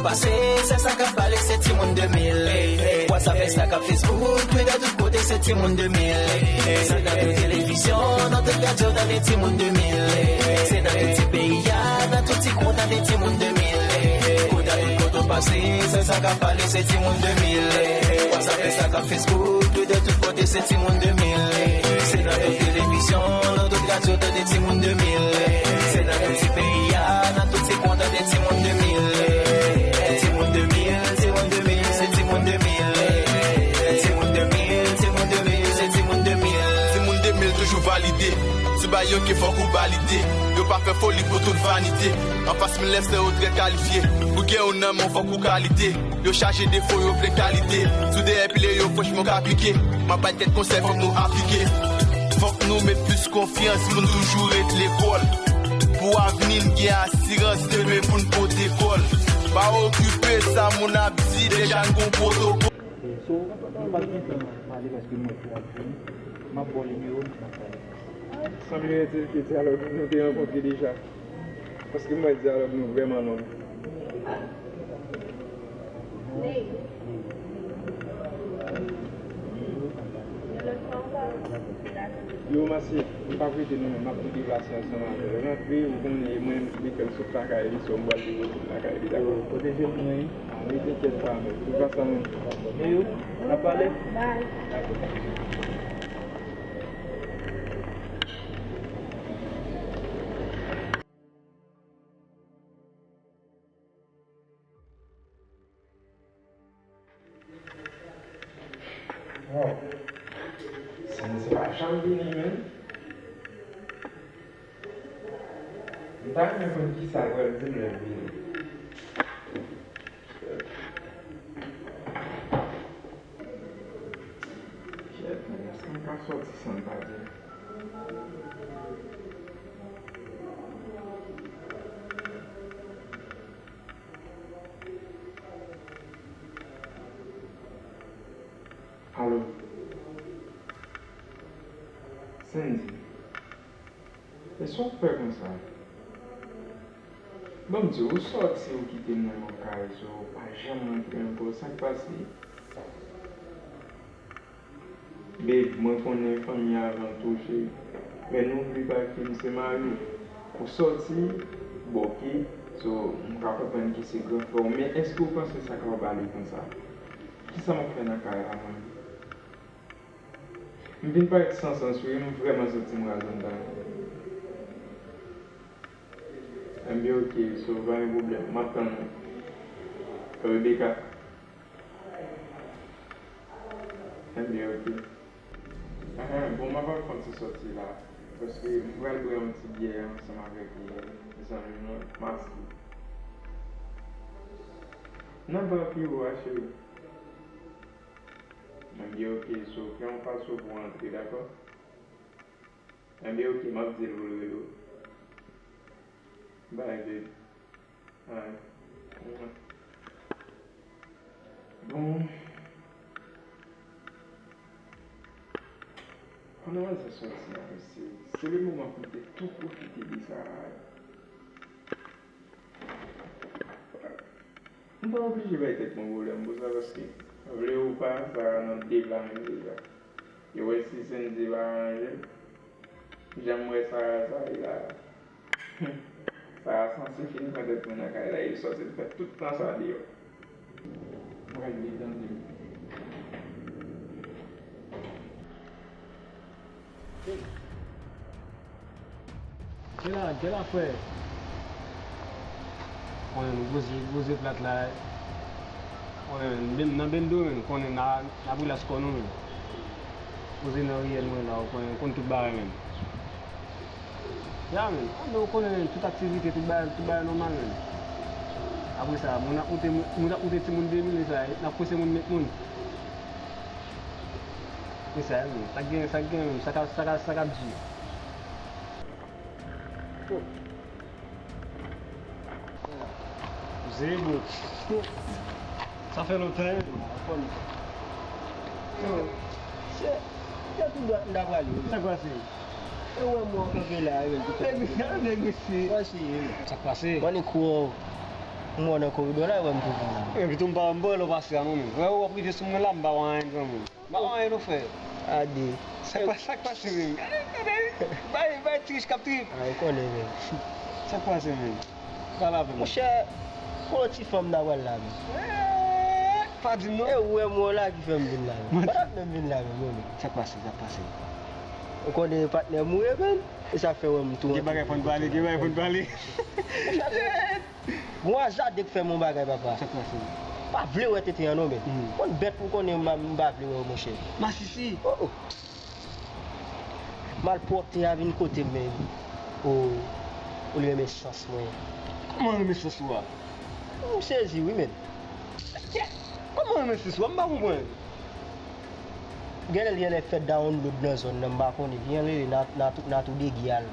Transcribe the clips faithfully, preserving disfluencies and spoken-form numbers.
Pase, se sa k ap pale, se timoun de mil. WhatsApp, Instagram, Facebook, Twitter, tout kote, se timoun de mil. Se nan tout televizyon, nan tout radyo, tande timoun de mil. Se nan tout ti peyi a, nan tout ti kwen, tande timoun de mil. Kote a tout kote w pase, se sa k ap pale, se timoun de mil. WhatsApp, Instagram, Facebook, Twitter, tout kote, se timoun de mil. Se nan tout televizyon, nan tout radyo, tande timoun de mil. Se nan tout ti peyi a, nan tout ti kwen, tande timoun de mil. Timoun de mil, timoun de mil, se timoun de mil. Timoun de mil, timoun de mil, se timoun de mil. Timoun de mil toujou valide. Si w bay yon ke fòk ou valide. Yo pa fè foli pou tout vanite. Anfas milè se yo trè kalifye. Pou gen yon nan men w fòk ou kalite. Yo chaje defo, yo vle kalite. Si w dèyè pile yo, franchman w ka pike. M ap bay kèk konsèy fòk nou aplike. Fòk nou met plis konfyans pou n toujou ret lekòl. Pou avni n gen asirans demen pou n pote kò l. Pa okipe sa moun ap di, deja n gon pwotokòl. So, m pa t gen tan pale paske m wè ke w ap vini. M ap ba w nimewo m, n ap pale. Sanble ke dyalòg nou te rankontre deja. Paske m wè dyalòg nou vrèman long. Yo, Masye, m p ap rete non, men m ap tou deplase ansanm avè l. Rantre, ou konnen, e mwen menm ki mete l sot lakay li, so m pral depoze l lakay li, dakò? Pwoteje l byen, wi. Ah, wi, tenkèt pa, men. Tout pa sa menm. E yo, n ap pale? Bye. Dakò. Wow. Sandy pa janm vini, menm. M ta renmen konn kisa l pral di m lè l vini. Shit. Shit, men èske m ka sòti san l pa di m? Alo. Sandy. E sa w fè konsa? Ban m di w, ou sòti, ou kite m nan yon kay, so, ou pa janm rantre ankò. Sa k pase? Babe, mwen konnen fanmi avan tou, cheri. Men nou viv ak fi m, se mari w. Ou sòti, bòke, so, m ka konprann ke se gran frè w. Men èske w panse sa kapab ale konsa? Kisa m ap fè nan kay la, mwen? M vin parèt san sans, wi, m vrèman santi m raz anndan. Enben, oke, so, pa gen pwoblèm. M ap tann ou. Rebecca. Enben, oke. Ahan, bon, m ap al fè yon ti sòti la. Paske m pral bwè yon ti byè ansanm avèk, eh, zanmi mwen, Masky. N ap bwè pi wo a, cheri. Enben, oke, so, fè yon fason pou w antre, dakò? Enben, oke, m ap di l pou l rele w. Bye, babe. Alright. Bon. Pandan manzè sòti a, mesye, se le moman pou m te tou pwofite de sa a. M pa oblije bay tèt mwen pwoblèm pou sa, paske, vle ou pa, sa nan de vla menm deja. Yo wè si Sandy pa aranje l. Jan m wè Sarah sa ye la. Sarah sanse fin pran tèt mwen nan kay la, e sòti l fè tout tan sa deyò. Mwen detante m. Kèl a, kèl a frè? Konnen nou poze, poze plat la. Konnen, nan bendo, men, konnen n a, n a brilas kò nou, men. Poze nan riyèl mwen la, ou konnen, konn tout bagay, men. Ya, men. Anben, ou konnen, tout aktivite, tout bagay, tout bagay nòmal, men. Apre sa, moun ap moute, moun ap moute timoun de mil sa, n ap prese moun met moun. Se sa, men. Sa k gen, sa k gen, men. Sa k ap, sa k ap, sa k ap di. Zebo. Sa fè lontan, hein? Yo, se, se tout dwat m ta prale, wi. Sa k pase? E wè mwen kanpe la, e menm tout. Nèg, nèg mesye. Mwen se, wi. Sa k pase? Mwen ni kwo. M wè w nan koridò la, e wè m tou vin la. Epi tou m pa wè m pa wè lè w pase a non menm. Wè w ap rive sou mwen la, m pa wè anyen granmoun. M pa wè anyen non frè. Ade. Sa k pa, sa k pase menm? Gade, gade. Bay, bay ti rich k ap trip. A, ou konnen menm. Sa k pase menm? Pale avè m. Monchè, kote ti fanm nan pral la menm? Eh, pa di m non. E ou wè m wè w la ki fè m vin la menm. Mwen pa t ap menm vin la menm, non menm. Sa k pase, sa k pase? Ou konnen patnè m ou ye menm. E sa fè wè m tou. Gen bagay fò n pale, gen bagay fò n pale. Gon azade k fè m yon bagay, papa. Sa k pase? Pa vle wè tenten an non, men. Hmm. Konn bèt ou konnen m, m pa vle wè w, monchè. Masisi. Oh, oh. Malpwòpte a vin kote m, men. Oh, ou renmen sans mwen. Kòman renmen sans ou a? M sezi, wi, men. Kòman renmen sans ou a? M pa konprann. Genlè li genlè fè download nan zòn nan, m pa konnen. Li genlè rele Natou, Natou, Natou Degi a la.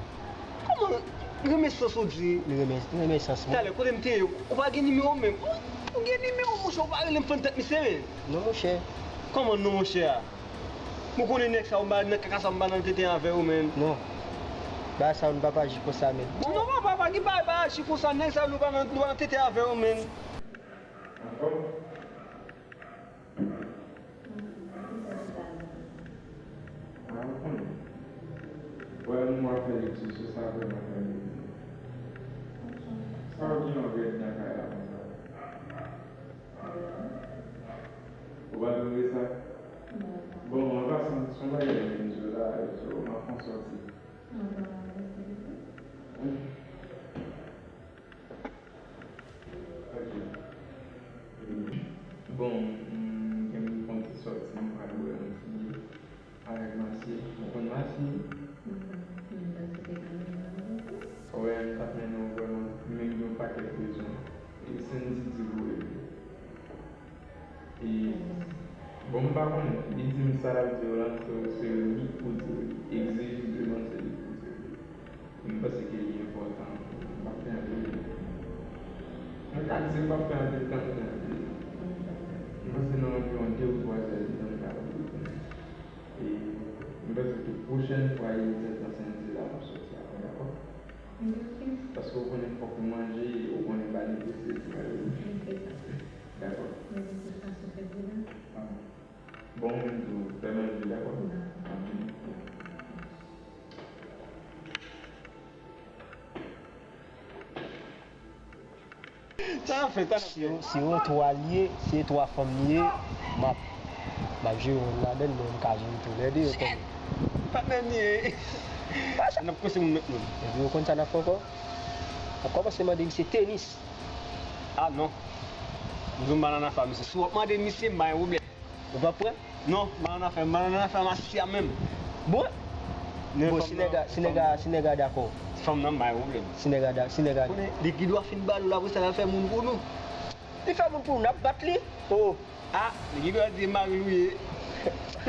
Kòman? Renmen sans ou di? Li renmen, li renmen sans mwen. Talè, kote m te ye? Ou pa gen nimewo m menm? Ou, ou gen nimewo m, monchè, ou pa rele m fann tèt misye, men. Non, monchè. Kòman non, monchè a? Ou konnen nèg sa, ou pa nan kaka sa, m pa nan tenten avè yo, men. Non. Bagay sa, nou pa pa aji konsa, men. Non, papa, pa gen bagay pa aji konsa, nèg sa, nou pa nan, nou pa nan tenten avè yo, men. Anfòm? Ah, ou konnen. Wè, nou ap fè lekti sou sa vrèman fè m plezi. Sa w gen yon rèd nan kay la konsa? Ou pa twouve sa? Bon, an pasan, se yon bagay m vin di w la, so, m ap fè yon sòti. Ok. Bon, m gen pou m fè yon ti sòti, m pral bwè yon ti avèk Masye. Ou konn Masye? Mwen pa konn Masye, m pa site kanmenm. Wè, m t ap mennen w vrèman, men gen yon pakèt rezon. E Sendy di vre. E, bon, m pa konnen. Li di m sa l ap di w la, se, se li pou di w li. Egzije demann se li pou di w li. E m panse ke li enpòtan. M p ap fè anpil. Mwen ka di m p ap fè anpil tan, m fè anpil. M panse nan anviwon de ou twa zè di tan, m ka retounen. E m panse ke pwochèn fwa, e tèt ansanm di la, m ap sòti avè w, dakò? Paske ou konnen fòk nou manje, ou konnen bagay prese, se bagay. Dakò. Bon, mwen tou, fè manje, dakò? Sa n ap fè, sa n ap fè. Si yo, si yo twa l ye, si se twa fanm li ye, m ap, m ap jere youn ladan l, men m ka jere tou lè de yo, kòm. Patnè m ye. N ap kwense moun met moun. Epi ou konn sa n ap fè ankò? N ap kòmanse mande misye tenis. Ah non. M di w m pa nan afè misye. Si w ap mande misye, m pa gen pwoblèm. Ou p ap pran? Non, m pa nan afè, m pa nan afè masisi a menm. Bon? Bon, si nèg a, si nèg a, si nèg a dakò. Fanm nan, m pa gen pwoblèm. Si nèg a da-, si nèg a. Konnen, li gen dwa fin ba nou l, apre sa, l al fè moun pou nou. Li fè moun pou nou, n ap bat li. Oh. Ah, li gen dwa di mari l ou ye. Li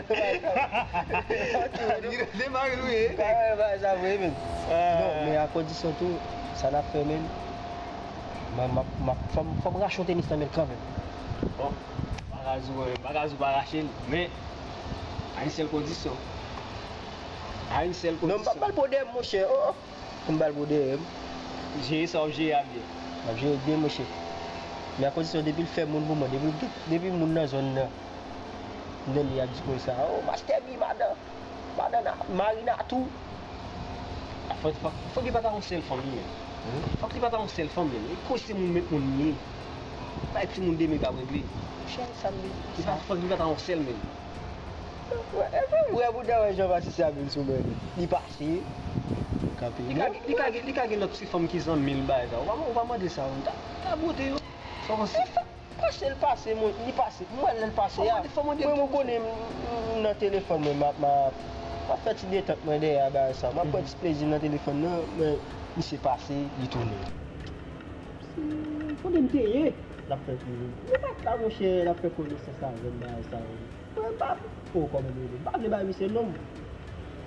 gen dwa di mari l ou ye. Pa wè bagay sa vre, men. Ah. Non, men a kondisyon tou, sa n ap fè, men. M, m, m, fò m, fò m rache yon tenis nan men l kanmenm. Bon, m pa ka di w, m pa ka di w pa rache l, men a yon sèl kondisyon. A yon sèl kondisyon. Non, m p ap ba l pwoblèm, monchè. Oh, oh. M ba l pou dèyè m. Jere sa w ap jere a byen. M ap jere byen, monchè. Men a kondisyon depi l fè moun pou mwen, depi, depi moun nan zòn nan, m tande y ap di konsa, oh, Master B, madan, madan na, Marina tou. Fòk, fòk, fòk li pa ta yon sèl fanm li ye. Hmm? Fòk li pa ta yon sèl fanm li ye. Li kòm se moun met moun li ye. Bay timoun demen k ap regle. Monchè, sa m di. Li pa, fòk li pa ta yon sèl menm. Wè, epi wè, pou dèyè jan pase sa vin sou mwen. Li pase. Kanpe. Li ka, li ka, li ka gen lòt ti fanm ki zanmi l bagay sa. Ou pa, ou pa mande sa, ou ta, ta bwote yo. Sa w panse? Pase l pase, mwen, li pase. Mwen, lè l pase a. Mwen, mwen konnen m, m nan telefòn mwen, m ap, m ap, m ap fè ti detant mwen dèyè a bagay sa. M ap pran ti plezi m nan telefòn nan, men misye pase, li tounen. Si, kote m te ye? L ap fè konnen. Mwen pa t la, monchè, l ap fè konesans avè m, bagay sa yo. Mwen pa, oh, kòman m rele? M pa vle bay misye non m.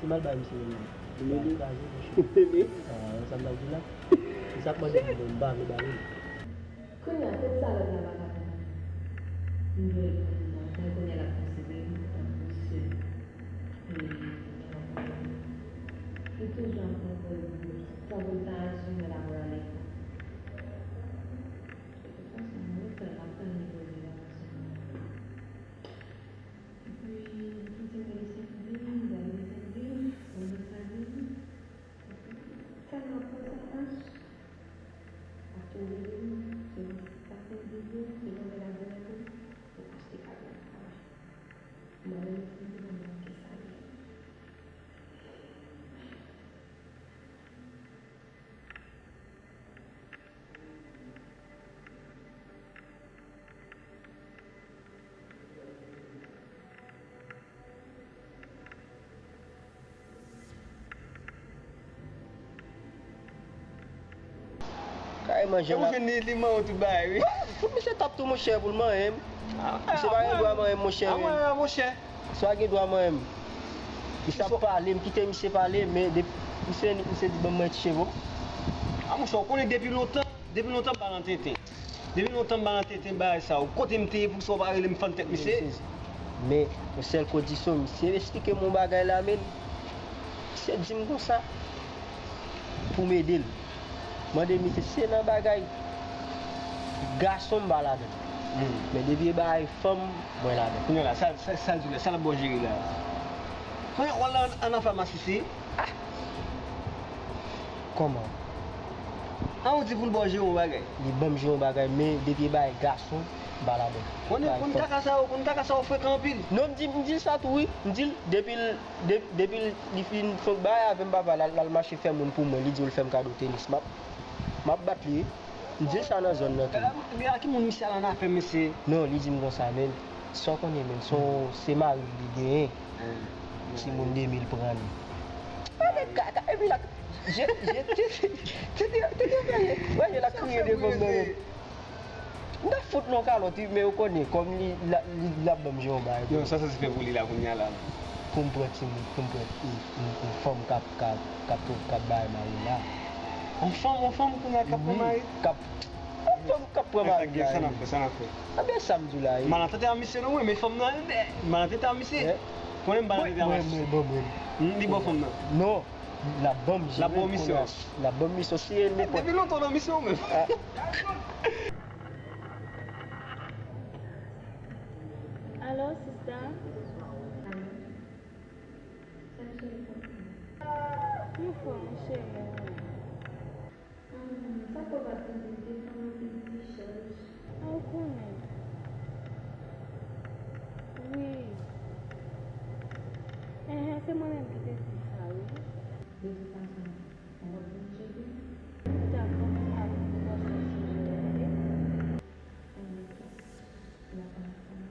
Si m al bay misye non m. Ou mele? Kraze, monchè. Ou mele? Ah, sa m t ap di la. Se sa k mande m non, m pa vle bay li. Kounye a, tèt sa lòt la pa ka pran. M dwe reponn li non, men kounye a l ap konsidere m tankou sè. E, li toujou ap pran pòz bouch, tankou l ta asime l ap rale. Mwen vle di w, se yon sitwayen de byen, se yon bèl avè tou, pou achte kay la travay. Mwen remèsye Bondye pou sa li ye. Kareman, jan l ap. Misye manyen w tout bagay, wi. Misye t ap tou, monchè, pou l manyen m. Misye pa gen dwa manyen m, monchè, men. Misye pa gen dwa manyen m. Misye ap pale, m kite misye pale, men depi misye, misye di ban m mwen ti cheve w. A, monchè, ou konnen depi lontan, depi lontan m pa nan tenten. Depi lontan m pa nan tenten bagay sa yo. Kote m te ye pou sa w pa rele m fann tèt misye? Men, yon sèl kondisyon, misye esplike m yon bagay la, men misye di m konsa, pou m ede l. Mande misye si se nan bagay gason m pa ladan. Men depi e bagay fanm, mwen ladan. Kounye a la, sa, sa, sa l di w la, sa l ap ba w jere la? Kounye a, w al la an, an nan famasi, se Kòman? An, ou di pou l ba w jere yon bagay. Li ban m jere yon bagay, men depi e bagay gason, m pa ladan. Konn, konn kaka sa yo, konn kaka sa yo frekan anpil. Non, m di, m di l sa tou, wi. M di l, depi l, de-, depi l, li fin fon bagay avè m, papa, l al, l al mache fè moun pou mwen. Li di w l fè m kado tenis. M ap, m ap bat li, wi. M di l sa nan zòn nan tou. Gade, gade ki moun misye al an afè, mesye. Non, li di m konsa, men. Sa w konnen, men, se yon, se mari l li genyen. Timoun de mil pran li. Gade kaka, epi l ap, je, je, te, te, te, te, te, wè, je l ap kriye devan m nan, men. M ta fout l yon kalòt, wi, men ou konnen, kòm li, la, li, l ap ban m jere yon bagay. Yo, sa santi fè pou li la kounye a la. Pou m pran timoun, pou m pran yon, yon, yon fanm k ap, k ap, k ap, k ap bay mari la. Yon fanm, yon fanm kounye a k ap pran mari? K ap, yon fanm k ap pran mari la, wi. Sa n ap fè, sa n ap fè. Anben sa m di w la, wi. M al nan tenten a misye non, mwen, men fanm nan, m al nan tenten a misye. Konnen m pa nan tenten a misye. Mwen, mwen, mwen, mwen. Li ba w fanm nan? Non. L ap ban m jere kounye a. L ap ban w misyon. L ap ban m misyon. Si e nenpòt. Depi lontan w nan misyon ou menm. Alo, sista? Sa cheri, kòman? Anfòm, cheri. Hmm, sa papa te di, te fè anpil ti chèch. A, ou konnen. Wi. Enhen, se mwen menm ki te di sa, wi. De tout fason, mwen ap vin tcheke. Dakò, mwen ap vin pran sou sijè a, oke? Enben, oke. N ap ansanm.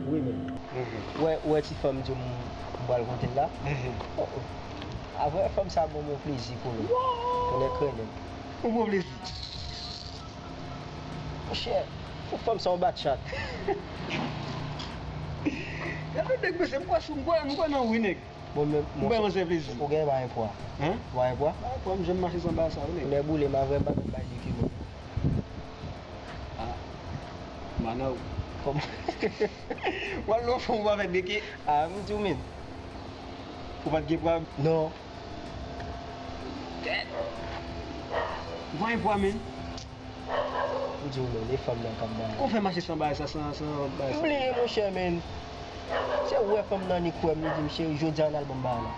Wi, men. Ou wè, ou wè ti fanm di w m pral kote l la? Apre fanm sa ban m yon plezi, kolon. Konnen krennen. Yon bon plezi. Monchè, fanm sa yon bat chat. Gade nèg, mesye, m kwè sou, m kwè, m kwè nan ou wi, nèg. Bon, men, m kwè mwen se plezi. Ou gen pa gen pwa? Hein? Ou pa gen pwa? Pa gen pwa, m janm mache san bagay sa, wi, nèg. Lè boule, m a vrèman bay dokiman. Ah. Mana w. Kòman? W al nan fon, w pa fè deke. Ah, m di w, men. Ou pa t gen pwa? Non. Tèt. Ou pa gen pwa, men. M di w, men, e fanm nan k ap bay. Kon fè mache san bagay sa, san, san bagay sa. M bliye, monchè, men. Se ou wè fanm nan, li kwè m, li di m, cheri, jodi a n al ban m bagay la.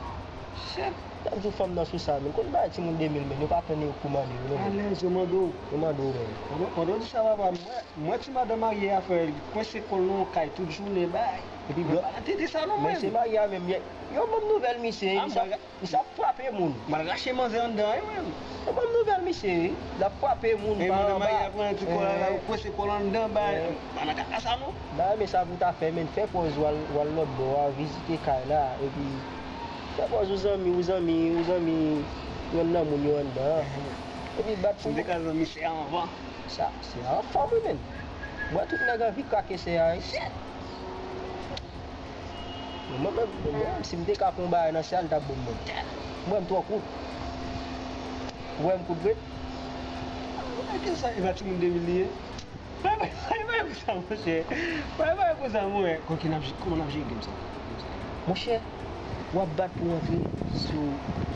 Shit. Sa m di w, fanm nan sou sa, men. Konn bagay timoun de mil, men. Yo pa tann yo pou mande yo, non, men. Alèz, yo mande w. Yo mande w, men. Pandan, pandan w di sa, papa, mwen, mwen ti madanm marye a, frè, li kwense kò l nan yon kay tout jounen, bay. Epi mwen pa nan tete sa, non, mwen. Men se marye a menm, yo, yo ban m nouvèl misye, li sa. Misye ap frape moun. M al rache manzè anndan, wi, menm. Ou ban m nouvèl misye, wi. L ap frape moun pa anba. Madanm mayi ap pran ti kò la, la, ou kwense kò l anndan, bay. Ou pa nan kaka sa, non. M pa renmen sa pou w ta fè, men. Fè pòz ou al, ou al lòt bò a, vizite kay la, epi fè pòz ou zanmi, ou zanmi, ou zanmi, yo nan moun yo anndan. Epi bat pou mwen. Si m te ka zanmi, se anvan. Sa, se anfòm, wi, menm. Mwen, tout nèg anvi krake sè a, wi. Mwen menm, mwen menm, si m te ka pran yon bagay nan sè a, li t ap bon mwen. Mwen, m twò kout. Ou wè m kout vre? Mwen, ki sa, e pa timoun de mil li ye? Bay, bay, bay pou sa, monchè. Bay, bay pou sa, mwen. Kòman n ap jere game sa? Monchè, w ap bat pou antre sou,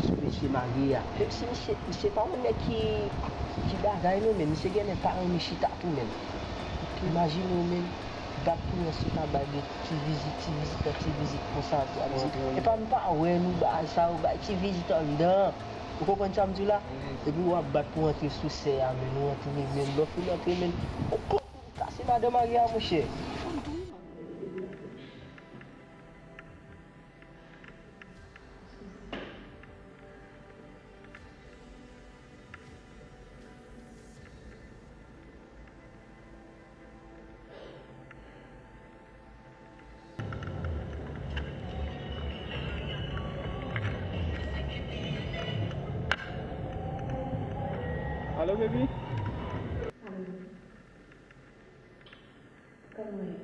sou mesye marye a. Menm si misye, misye pa yon nèg ki, ki bagay non, men misye genlè pa renmen chita tou, men. Imajine w, men, bat pou antre sou tab la, gen ti vizit, ti vizit, ti vizit konsa, ti vizit. Epa m pa wè nou bagay sa yo, bay ti vizit anndan. Ou konprann sa m di w la? Epi w ap bat pou antre sou sè a, men ou antre, men lè w fin antre, men ou kase madanm marye a, monchè. Alo, baby? Kòman w ye?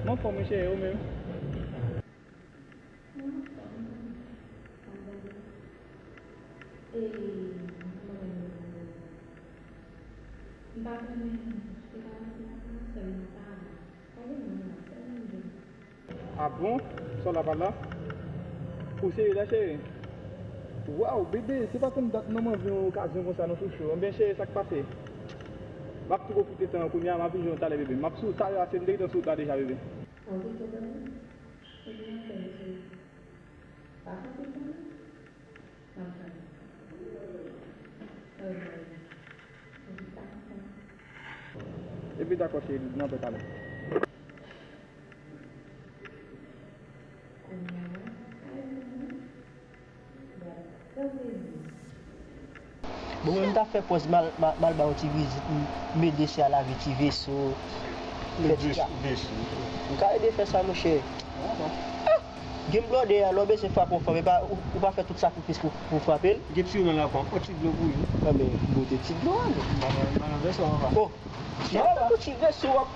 M anfòm, wi, cheri, ou menm? M anfòm. E, m pa konnen, se pa pase la, sèlman pa la. Pa gen moun la, sèlman m gen. A bon? Sa w la pa la? Ou serye la, cheri? Waw, bebe, se pa konn dat non, m anvi yon okazyon konsa, nou sou cho. Ebyen, cheri, sa k pase? M ap twò kite tan an kounye a, m ap vin jwenn w talè, bebe. M ap sou w talè a, se m te gentan sou w la deja, bebe. Anvi fè zanmi? Ebyen, fè l, cheri. Pa fè zanmi? Epi dakò, cheri, n ap talè. Bon, mwen, m ta fè pòz m al, m al, m al ba yon ti vizit, m, m ede sè a lave ti veso, fè ti ka. M ka ede fè sa, monchè. Gen blòdè a, lè w bezwen frape yon fanm, epa, ou, ou pa fè tout sakrifis pou, pou w frape l? Gen ti dlo nan la, pran yon ti dlo pou li. Nan, men, bote ti dlo a, men. M pa nan, m pa nan vèsè, papa. Oh, se tankou ti veso w ap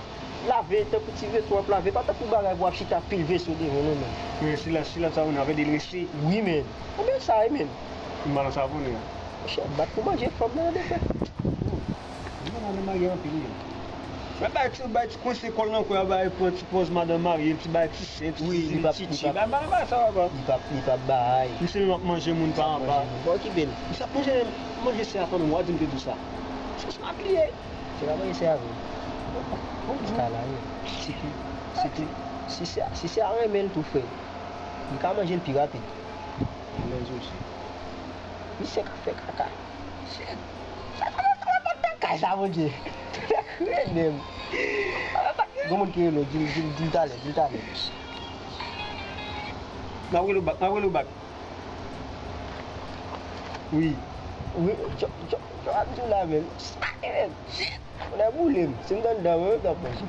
lave, tankou ti veso w ap lave, pa tankou bagay pou w ap chita pil veso devan, non, men. Men, silans, silans sa, ou nan vle drese. Wi, men. Ebyen, sa ye, men. M pa nan sa pou li. Monchè, bat pou manje fanm nan, de fè. Mwen, mwen marye anpil, wi. Mwen bay ti, bay ti kwense kò l nan kwen an, bay pran ti pòz madanm marye, ti bay ti sen, ti titi, bay, bay, bay sa, papa. Li p ap, li p ap bay. Misye menm ap manje moun pa anba. Bon, okipe l. Misye ap manje, manje sè a fanmi, w a di m te di w sa. Se sa m ap bliye. Se pa manje sè a vre. Ka la, wi. Si, si, si, si sè a, si sè a renmen l tou, frè, li ka manje l pi rapid. Mezousi. Misye ka fè kaka. Shit. Sa, sa, sa, sa, sa, kay sa, Bondye. Rele m. Gon moun ki rele w, di l, di l, di l talè, di l talè. M ap rele w back, m ap rele w back. Wi. Wi, tchò, tchò, tchò, ap di w la menm. Sa, menm. Shit. Moun nan boule m. Si m t anndan, mwen menm, t ap manje.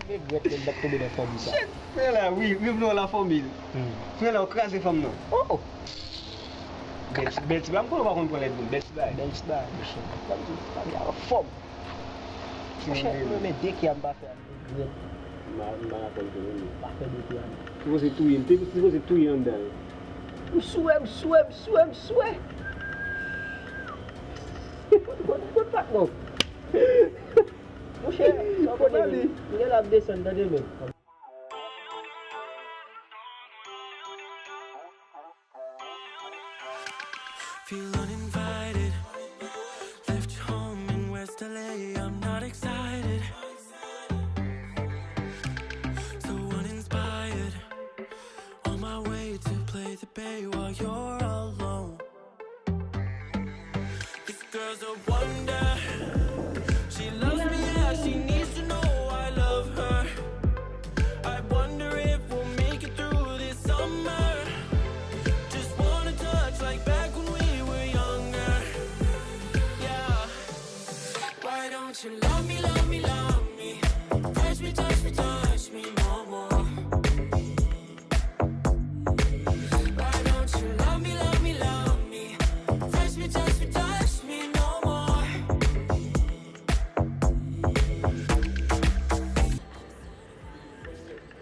Regrèt menm, m t ap tonbe nan fanmi sa. Shit, frè la, wi, wi, vle w la fanmi. Hmm. Frè la, w kraze fanm nan. Oh, oh. Bèl ti, bèl ti bagay, m konnen w pa konn pran lèd moun, bèl ti bagay. Bèl ti bagay, mesye. Fanm di, fanm nan anfòm. Monchè, m renmen de kè a m pa fè a, m regrèt. M pa, m pa rapèl tou, wi. M pa fè de kè a, non. Sipoze touye m, te sipoze touye anndan. M swè, m swè, m swè, m swè. Kot, kot, kot patnè w? Monchè, sa w konnen, m gen la ap desann, tande men. Feel uninvited. Left your home in West L A, I'm not excited. So uninspired. On my way to play the bay while you're alone. This girl's a wonder. She loves me, yeah, she needs to know I love her. I wonder if we'll make it through this summer. Just wanna touch like back when we were younger. Yeah. Why don't you love me, love me, love me? Touch me, touch me, touch me no more. Why don't you love me, love me, love me? Touch me, touch me, touch me no more.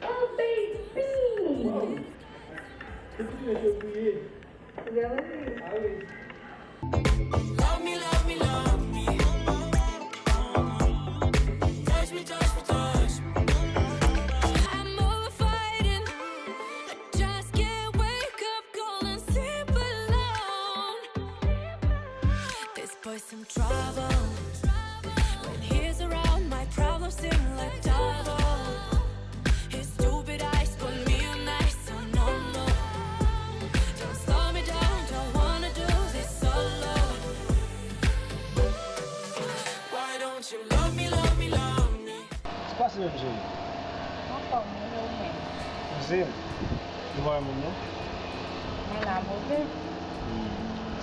Oh, baby! Love me, love me, love me. Anfòm, mwen, ou menm? Zen, ou pa renmen m non? Mwen la, move. Hmm.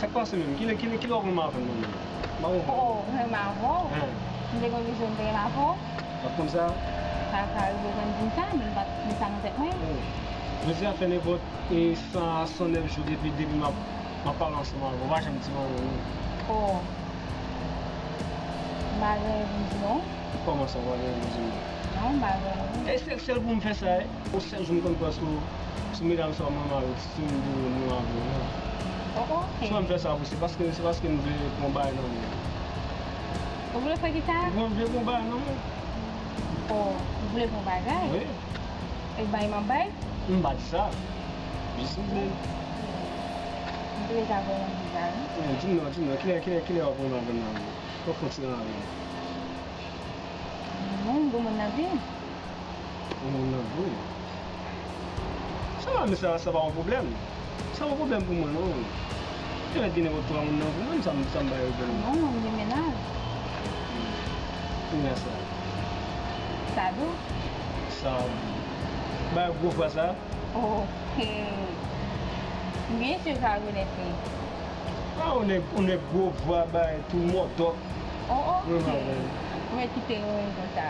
Sa k pase menm? Kilè, kilè, kilè w ap renmen avè m nan menm? M pa konprann. Oh, renmen avè w? Hen. M te gen yon vizyon m te renmen avè w. W ap konn sa? Sa ka rive pou m di m sa, men m pa t gen sa nan tèt mwen. Oh. Jodi a fè nenpòt e san a san nèf jou depi, depi m ap, m ap pale ansanm avè w. W pa janm di m anyen non. Oh. M pa gen anyen pou m di non. Kòman sa w pa gen anyen pou di m? Non, m pa gen anyen. E se sèl pou m fè sa, e? Yon sèl jou m konn pran sou, sou medam sa w mwen mare, si m di w mwen avè w, non. Oh, ok. Si w fè sa pou se paske, se paske m vle pran bagay nan men w. Ou vle fè kisa? Mwen vle pran bagay nan men w. Oh, ou vle pran bagay? Wi. E bay m ap bay? M pa di sa. Jis m vle. M te deja vwè yon vizaj. Di m non, di m non. Kilè, kilè, kilè w ap pran bagay nan men w? Fòk fon ti nan men w. Non, m gwo moun nan vi m. Yon moun nan vi w. Sa va, men sa, sa pa yon pwoblèm. Sa pa yon pwoblèm pou mwen, non. Te mèt gen nenpòt twa moun nan vi mwen, sa m, sa m pa yon pwoblèm. Non, m gen mennaj. Kounye a sa. Sa dou? Sa dou. Bay gwo vwa sa. Ok. Byen si sa rekonèt li. Ah, yon nèg, yon nèg gwo vwa, bay tou mòdòk. Oh, ok. Mwen pa vle. Ou mèt kite yo menm konsa.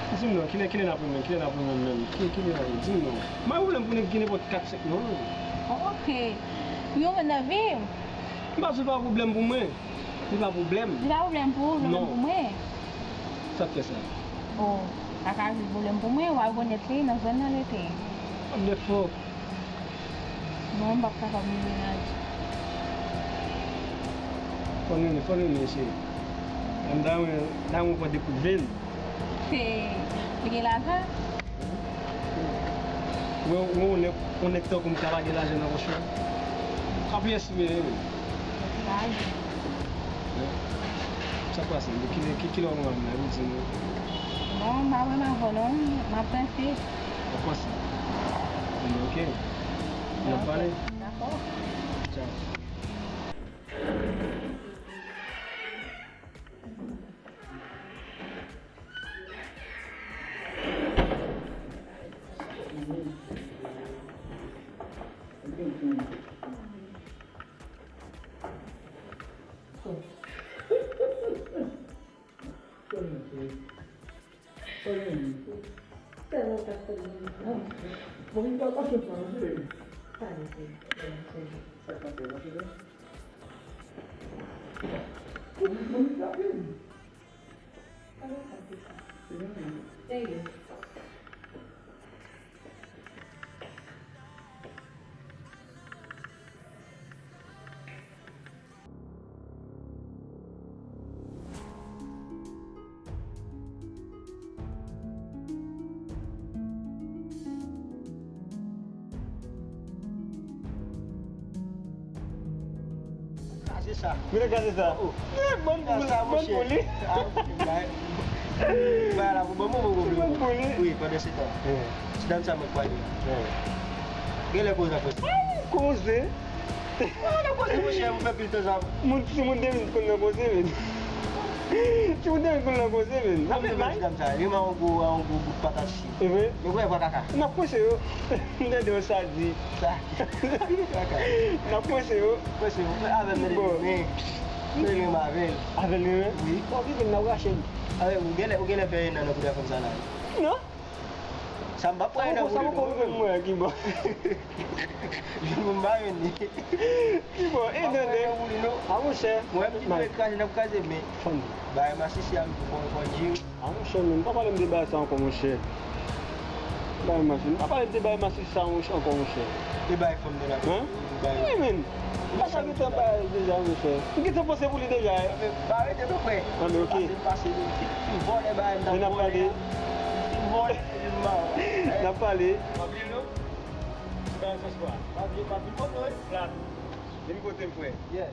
Di m non, kilè, kilè n ap renmen, kilè n ap renmen menm? Kilè, kilè n ap renmen? Di m non. M pa gen pwoblèm pou nèg ki nenpòt kat, senk non. Oh, ok. Yon moun nan vi m. M pa di l pa pwoblèm pou mwen. Li pa pwoblèm. Li pa pwoblèm pou ou, pwoblèm pou mwen. Sa k fè sa? Oh, sa ka vin pwoblèm pou mwen, w a rekonèt li nan zòn nan rete. Ann defo. Non, m p ap kapab gen mennaj. Fò n renmen, fò n renmen, cheri. Ann damwen, damwen pran de kout venn. Se, li gen lajan? Mwen, mwen, yon nèg, yon nèg tankou m ka pa gen lajan nan pòch mwen. Ka pi estime li menm. Lajan. Sa k pase? Kilè, ki, kilè w renmen avè m la? Ou di m. Non, m pa renmen avè w non. M ap panse. W ap panse? Ok. N ap pale? Dakò. Tchao. Kraze sa. Mwen kraze sa. Oh. Eh, bann pou, sa, bann monchè. Pou li. Ah, bay. Bay la pou ban mwen, mwen, mwen. Wi, pandan se tan. Eh. Ti dam sa mwen kwè. Eh. Genlè koze nan koze. Ay, koze. Mwen nan koze, monchè, mwen fè pil tan sa. Moun, si moun de minit konn nan koze, men. Si moun de minit konn nan koze, men. N ap fè bay. Ti dam sa, li man yon gwo, yon gwo bout patat. E vre? Yo kwè vwa kaka. N ap pwese yo. M tande yo sa di. Sa? Kaka. N ap pwese yo. Pwese yo. Avè m, mele men. Mele men avè l. Avè l li menm? Wi. Bon, vin, vin, n ap rache l. Avè ou genlè, ou genlè fè nan, nan koudè fanm sa la. Non? Sa m pa pran nan koudè non. Sa poko rive m wè ki bò. Joun pou m pa jwenn li. Ki bò? E tande. A monchè. Mwen, m di nou kraze, n ap kraze, men. Fanm. Bay masisi a m pou konn, konn di. Ah, monchè, men, pa pale m de bagay sa ankò, monchè. Bay masisi, pa pale m de bay masisi sa ankò, monchè. E bay fanm nan la. Hein? Wi, men. M pa sa gentan bay deja, monchè. M gentan panse pou li deja, eh. Ba rete tou prè. Anben, ok. Pase, pase, fin vòlè bagay m t ap vòlè a. Fin vòlè, fin ba. N ap pale. Pa bliye m non. Bay sòs pa. Pa bliye, pa bliye m non, eh. Plat. Vin kote m, frè. Yeah.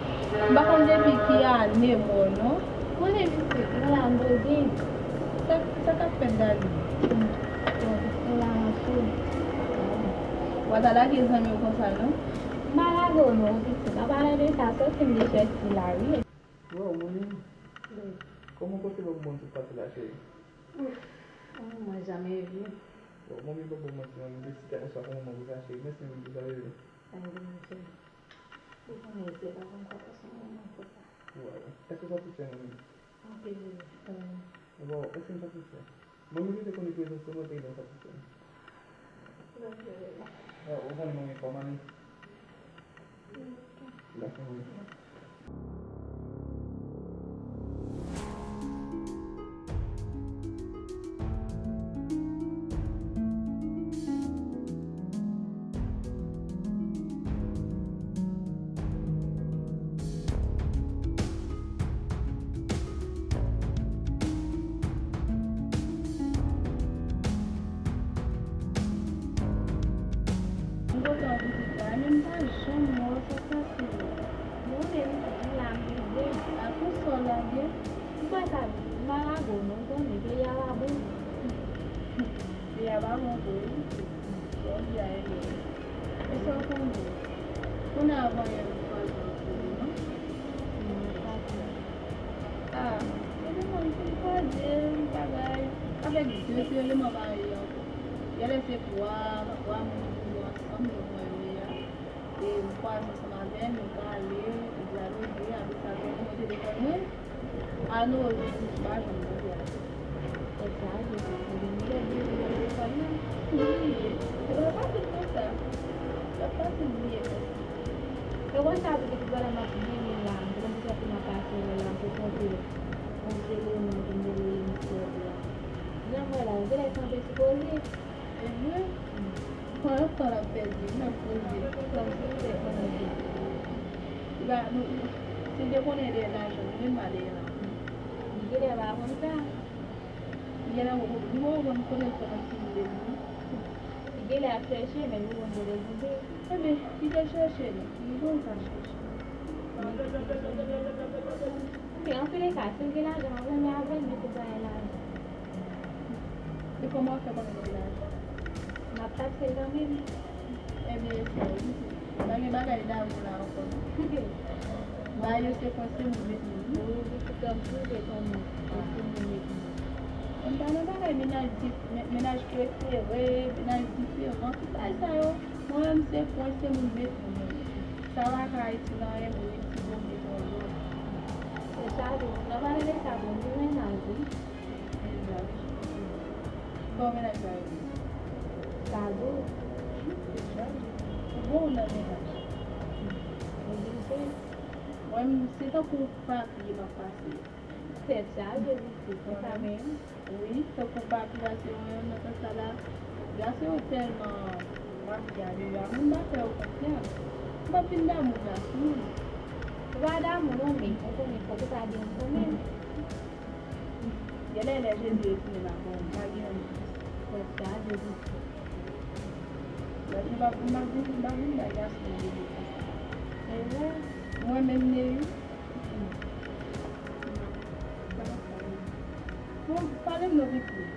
M pa konn depi ki ane m wè w non. Konnen pitit, mwen la m poze. Sa, sa k ap fèt Dali? Bon, pitit, mwen la mache. W a ta lage zanmi w konsa non? M pa lage w non, pitit. An palan de sa, sòti m de chèz ti la wi. Waw, mami. Kòman w panse w ap bon tout pati la, cheri? Ouf, yon moman jamè vi. Bon, mami, pa bon manti, mami, de si tèlman swa pou moman konsa, cheri. Mèsi anpil pou sa, bebe. Ay, bebe, cheri. Ou konnen, se pa konn sa pase yon moman konsa. Waw, èske w satisfè, mami? Anpil, bebe. Waw, èske m satisfè? Mami, ou te konnen prezans mwen te gen w satisfè. Waw, ou konnen, mami, kòman li? M kontan pou pitit la, men m pa janm wè w sa k pase. Bon, men m la, m vle. A pou sa w lage? M pa ka, m pa lage w non, zanmi, peyi a pa bon. Peyi a pa bon vre wi. Sa w di a e vre. E sa w konnen? Konnen avan yè m kwaze w sou li non. Ah, se te mwen ki kwaze bagay avèk de sèl eleman parèy ankò. Yè lè se twa, twa moun ki toujou ansanm, yo mwen renmen a. E m kwaze ansanm avè l, nou pale, nou dyaloge, apre sa, mwen pran telefòn mwen. Alo, m pa janm tande a. Tèt chaje, se pwoblèm lè m rete nan telefòn nan. Wi, se pa fasil konsa. Se pa fasil bliye konsa. Se konsa tou, pitit, pandan m ap vini la, m te konn di sa pou m ap pase wè la, m te konte yon sèl eleman ki m te voye m sèvi a. Jan m wè la, genlè se yon ti koze. E vre? Kòman tan l ap pèdi, m ap poze. Kòmsi m te konnen. Li pa, nou, si l te konnen dèyè lajan, nou menm pa dèyè lajan. Li genlè pa konn sa. Li genlè poko, li poko konn kote l sot nan ti bout de li. Li genlè ap chèche, men li poko konn kote l tonbe. Ebyen, kite l chèche, non. Li poko ka chèche. Men antouleka, si l gen lajan, m ap renmen avè l, men se pa gen lajan. E kòman w fè konnen l gen lajan? M ap takse l kanmenm. Ebyen, e sa wi, pitit. Pa gen bagay damou la ankò non. Ba yo se kwen se moun met moun wi. Wi, pitit, kòm tou se kòm se moun met moun. Mwen pa nan bagay mennaj dif-, men-, mennaj prefere, mennaj diferan, tout bagay sa yo. Mwen menm se pwen, se moun met moun. Sa pa ka itil anyen pou itil bon met yon lòt. Se sa tou, nan pale de sa, bon, di mennaj, wi. Mennaj. Bon, mennaj la, wi. Sa dou. Se sa. Ou bon nan mennaj. Oblije. Mwen, se tankou papye m ap pase. Tèt chaje, Vivi, konsa menm. Wi, tankou papi a se yon nan tan sa la. Gason yo tèlman mafya deja, moun pa fè yo konfyans. M p ap vin damou gason. Ou pa damou non, men ou konnen fòk ou ta gen yon fanmi. Genlè lè Jezi retounen lakay ou, pa gen anyen. Tèt chaje, Vivi. Lòt jou m ap, m ap vin, m ap vin bay gason yo bebe konsa. Se vre? Mwen menm, Neyi. Bon, pale m non pitit.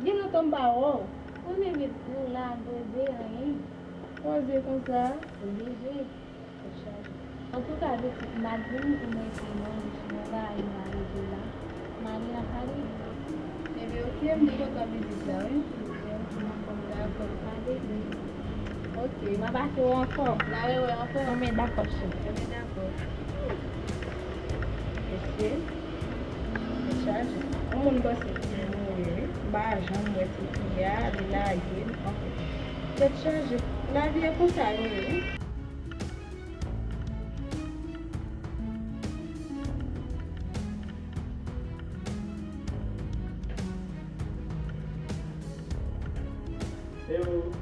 Gen lontan m pa wè w. Ou menm, ou la, poze, anyen. Poze konsa. Oblije. Tèt chaje. Antouka, pitit, m ap vini pou mwen te manje, mwen ba yo manje la. M ale nan pale. Ebyen, oke, m te kontan vizit la, wi. Dakò. Oke. M a pase w ankò. N a rewè ankò. Bon, men dakò, cheri. Bon, men dakò. Mesye, tèt chaje. Yon moun panse li mouri, wi. M pa janm wè ti fi a, li lage m, anfen. Tèt chaje. Lavi e konsa l ye, wi. Hello.